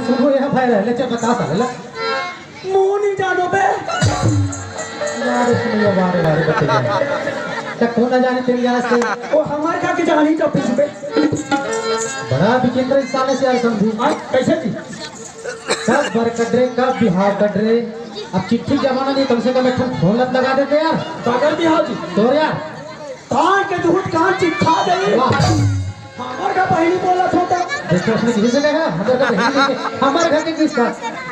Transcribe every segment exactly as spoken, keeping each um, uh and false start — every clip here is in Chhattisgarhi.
सुनो, यहाँ भाई रह ले, चल बता साले, ले। मुंह नहीं जानो बे। यार, इसमें ये बारे, बारे बच्चे जाए। तो कौन ना जाने तेरी यार से? वो हमारे का के जानी का पूछ बे। बड़ा विचित्र इंसान है यार, समझू। हाँ, कैसे जी? कब बर कट रे, कब बिहाव कट रे? अब चिट्ठी के जमाना नहीं, कम से कम एक ठन फोन लत लगा देते यार। बगल बिहाव जी। तो यार। तान के दूध कान चिट्ठा दे। वाह। हमर का बहिनी बोलत हो त? देखो, उसने किसी से कहा, हमर का बहिनी नहीं है। हमर घर के किसका?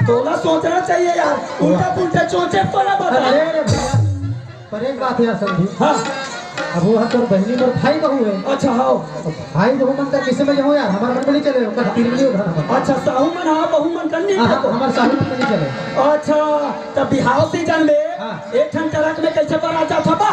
तोला सोचना चाहिए यार, उल्टा पुल्टा सोचे तोला बता। अरे रे भैया, पर एक बात है यार समझी। हाँ। अब वो है तोर बहिनी मोर भाई बहू है। अच्छा, हाँ। अब भाई बहू मन का किसे में जाऊँ यार, हमारा मन में नहीं चले, उनका तीन नहीं उठा हमारा। अच्छा, साहू मन, हाँ, बहू मन कर नहीं हाँ, हाँ, देखो। हमारे साहू मन में नहीं चले। अच्छा, तब बिहाव सीजन में हाँ। एक ठन ट्रक में कैसे बरात जात होता?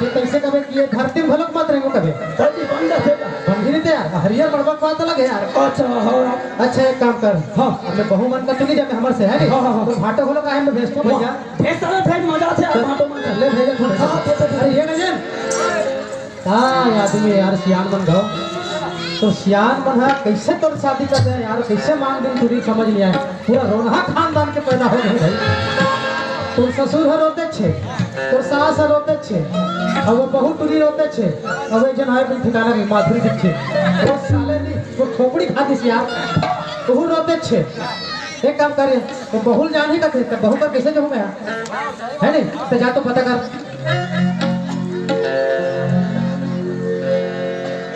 ये कैसे कबे कि ये धरती में भलक मत रहेंगे कबे। धरती बन जाते का? बन ही नहीं थे यार, हरियर बड़बक बात अलग है यार। अच्छा, हाँ। अच्छा, एक काम कर। हाँ। अपने बहू मन का चुनी जाते हमारे से, है नहीं? हाँ, हाँ, हाँ। तो भाटो होलो का है, मैं भेजता हूँ वाह। भैया। भेज साला, भेज, मजा आते हैं, चल। भाटो मन। ले, भेज, भेज। हाँ, भेज, भेज। अरे, ये नहीं है। का आदमी यार, सियान मन घाव। तो सियान मन ह कैसे तोर शादी कर दे यार, कैसे मान दिन तुरी समझ नहीं आए। पूरा रोनहा खानदान के पैदा हो गए भाई। तोर ससुर ह रोते छे, तोर सास ह रोते छे, अब वो बहू टुरी रोते छे, अब एक जन आए बिन ठिकाना नहीं, माधुरी दीक्षित। वो साले नहीं, वो खोपड़ी खा दिस यार, वो रोते छे। एक काम करे, वो बहू जान ही करते, तब बहू का कैसे जाऊँ मैं? है नहीं? तो जा तो पता कर।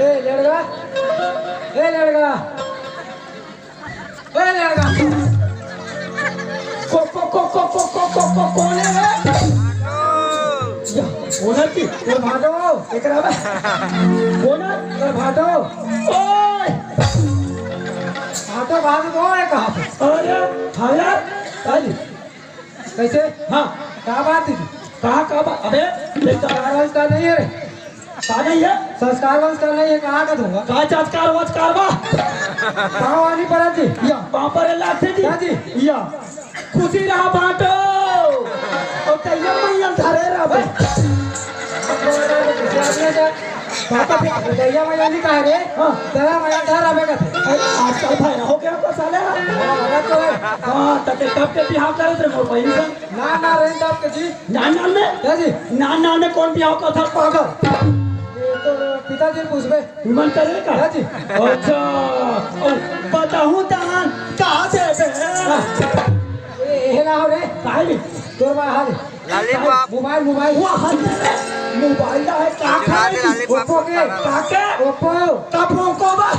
ए लड़का, ए लड़का, ए लड़का। को, को, को, कौन है रे? या, ओनर की? ए भाटो, एकरा बा। ओनर? ए भाटो। ओए! भाटो भाग दो, ए कहाँ पे? अरे, हाँ यार, हाँ जी। कैसे? हाँ। का बात है जी? कहाँ का बात? अबे, ये तो संस्कार वंस्कार नहीं है रे। का नहीं है? संस्कार वंस्कार नहीं है, कहाँ का दूंगा? का संस्कार वंस्कार बा? पाँव आनी परत जी। या, पाँव पर लागथे जी। हाँ जी। या, खुशी रहा बांटो। और तैया मैया धरे रहा बे। खुशी आदमी से बाबा जी, भैया मैया नहीं कहा रे। हाँ। दया मैया डर रहा बेटा। अरे, आजकल भैया हो गया तो साले। हाँ, तो है। हाँ, तके तब के बिहाव करे थे मोर बहिनी से। ना, ना, रही तब के जी। नान नान में? क्या जी? नान नान में कौन बिहाव का था पागल? ये तो पिताजी ने पूछबे। विमान करे का? क्या जी? अच्छा। ओ, बताहूँ दान का देबे? हाँ। ए, ए, ना हो रे। काहे रे? तोर बा हाल। लॉलीपॉप। Mobile, mobile. वाह, मोबाइल है, का गुजराती खाए? लॉलीपॉप ओप्पो के। का के? ओप्पो। का पोको बा?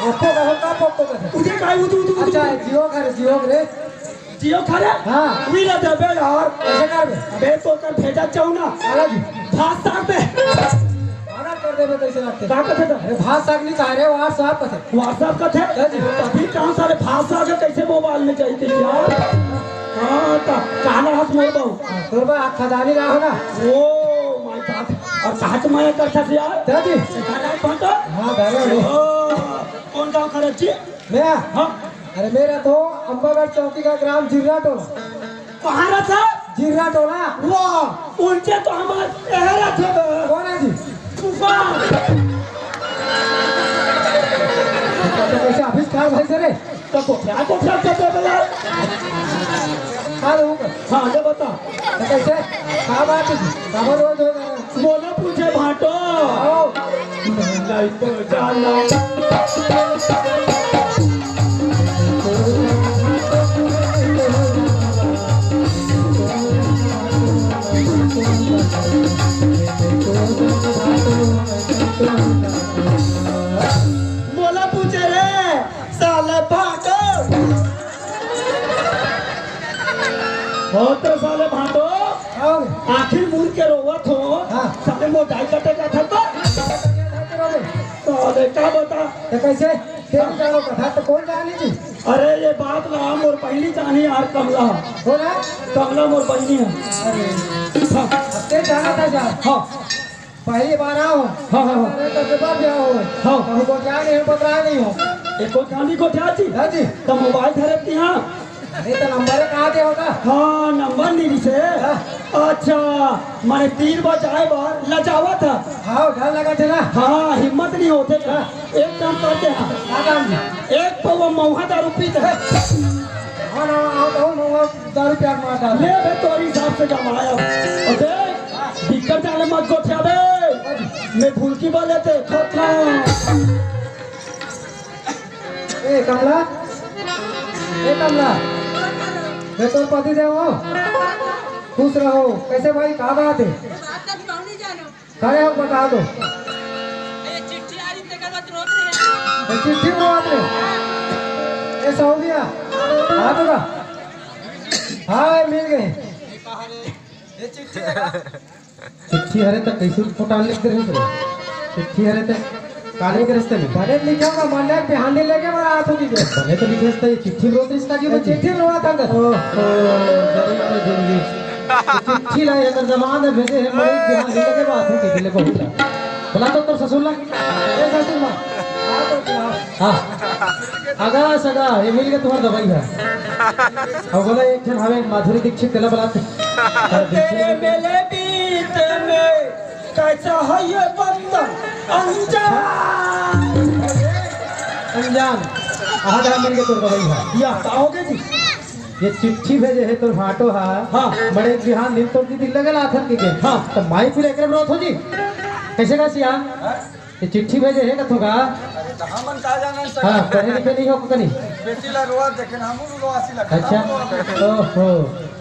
ओप्पो का हो, का पोको का? उदे का, उदे, उदे, उदे। अच्छा, जियो का रे, जियो का रे। जियो का रे? हाँ। उही ला देबे यार। कैसे करबे? अबे तो कर भेजा चाहू ना। अरे जी। भात साग में। खाना कर देबे कैसे लगते? का कथे था? अरे भात साग नहीं कहा रे, WhatsApp कथे। WhatsApp कथे? हाँ जी। अभी कहाँ सारे भात साग है, कैसे मोबाइल में जाई थी यार? हाँ, तो काला हाथ मोड़ दो। हाँ, तोर बा खदानी रहा हो ना। Oh my God। और कहाँ से माया करता था यार? हाँ जी। कहाँ रहा था? हाँ, घर में। ओ, कौन गाँव का रची? मैं? हाँ। अरे मेरा तो अम्बागढ़ चौकी का ग्राम जिर्रा टोला। कहाँ रहता? जिर्रा टोला। वाह, उनके तो हमारे यहाँ रहते हैं। कौन है जी? तूफान। तो कैसे आविष्कार भाई से रे? तो को क्या को क्या कहते हैं यार? हाँ, लोगों का। हाँ, ये बता। तो कैसे? क्या बात है जी? खबर रोज हो रहा है। मोला पूछे भाटो। आओ। नहीं तो जाना। मोला पूछे रे, साले भाटो। हो तो साले भाटो, हाँ। आखिर मुड़ के रोवत हो, हाँ। साले मोर दाई कटे का था तो? तो देखा बता। तो कैसे? तेरी जानो कथा तो कौन जानी जी? अरे ये बात ना मोर पहली जानी यार कमला। हो ना? कमला मोर बहिनी है। अरे। हाँ। अब ते जाना था जा। हाँ। पहली बार आओ। हाँ, हाँ, हाँ। अरे तो दुबार भी आओ। हाँ। तो हमको क्या नहीं पता नहीं हो। एक को जानी को क्या जी? हाँ जी। तो मोबाइल धरे थी हाँ। अरे तो नंबर कहाँ दे होगा? हाँ, नंबर नहीं से। हाँ। अच्छा, माने तीन बजाए बार लजावा था। हाँ, डर लगा थे ना। हाँ, हिम्मत नहीं होते था। हाँ। एक काम करते हैं। क्या काम जी? एक तो वो मऊहा दारू पीत हे। हाँ ना, हाँ तो मऊहा दारू प्यार मार डाल। ले बे, तोरी हिसाब से जमाया। अबे, बिक्कर जाले मत गोठिया बे। मैं भूल की बोले थे, खोतना। ए कमला, ए कमला, ये तोर पति देव हो? खुश रहो। कैसे भाई, कहाँ बात है? खड़े हो, बता दो। ये चिट्ठी आ रही, तेकर बाद रोत रहे। ये चिट्ठी रोत रहे। ये सौगिया, आ तो का? हाँ, मिल गए। ये चिट्ठी है का? चिट्ठी हरे त कैसे फोटा लिख दे रहे हो? चिट्ठी हरे त का लिख रहे हो? बने लिखा होगा, मन में बिहान लेके बड़ा हाथ होगी। बने तो लिखे रहे, ये चिट्ठी रोत रहे इसका जीवन। चिट्ठी रोत था। ओहो, गरीब का जिंदगी। चिट्ठी ला एकर जमाना भेजे हे, मरे बिहान लेके बात होगी, दिले बहुत ला। बुला तो तोर ससुर ला। ए ससुर ला। आ तो बुलाओ। हाँ। आगा सगा, ये मिल के तुम्हार दवाई है। अब बोला एक जन हवे माधुरी दीक्षित, तेला बुला। तेरे मेले बीच में कैसा है ये बंधन अनजान। अनजान। आधा मिल के तोर दवाई है। या, का हो गया जी? ये चिट्ठी भेजे हे तोर भाटो हा। हाँ। बड़े बिहान दिन तोर दीदी लगे ला थन के। हाँ। तो माई पूरे एकरे रोत हो जी। कैसे का सिया? ये चिट्ठी भेजे हे कथो का? अरे, तो हमन का जाना है हाँ, सगा? पढ़े लिखे नहीं हो कनी? बेटी ला रोआ देखे ना, हमू रोआ सी लगा। अच्छा। ओहो।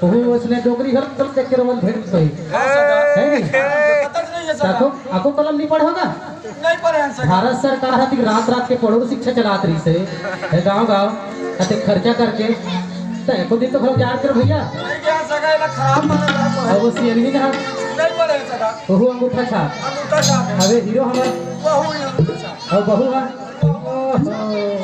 ओहो, उसने डोकरी घर तब देख के रोवल भेड़ सही। हाँ, सगा। है नहीं? पता नहीं है सगा। आको, आको कलम नहीं पढ़े होगा? नहीं पढ़े हैं सगा। भारत सरकार हती रात रात के पढ़ो शिक्षा चलात रही से। है गाँव गाँव। अते खर्चा करके। तो एको दिन तो खर्च याद कर भैया। नहीं गया सगा, ये खराब माना था तो है। अब वो सीएनवी का। नहीं पढ़े हैं सगा। ओहो अंगूठा छाप। अंगूठा छाप है। अबे हीरो हमार। वहू ही अंगूठा छाप। और बहू है। ओहो।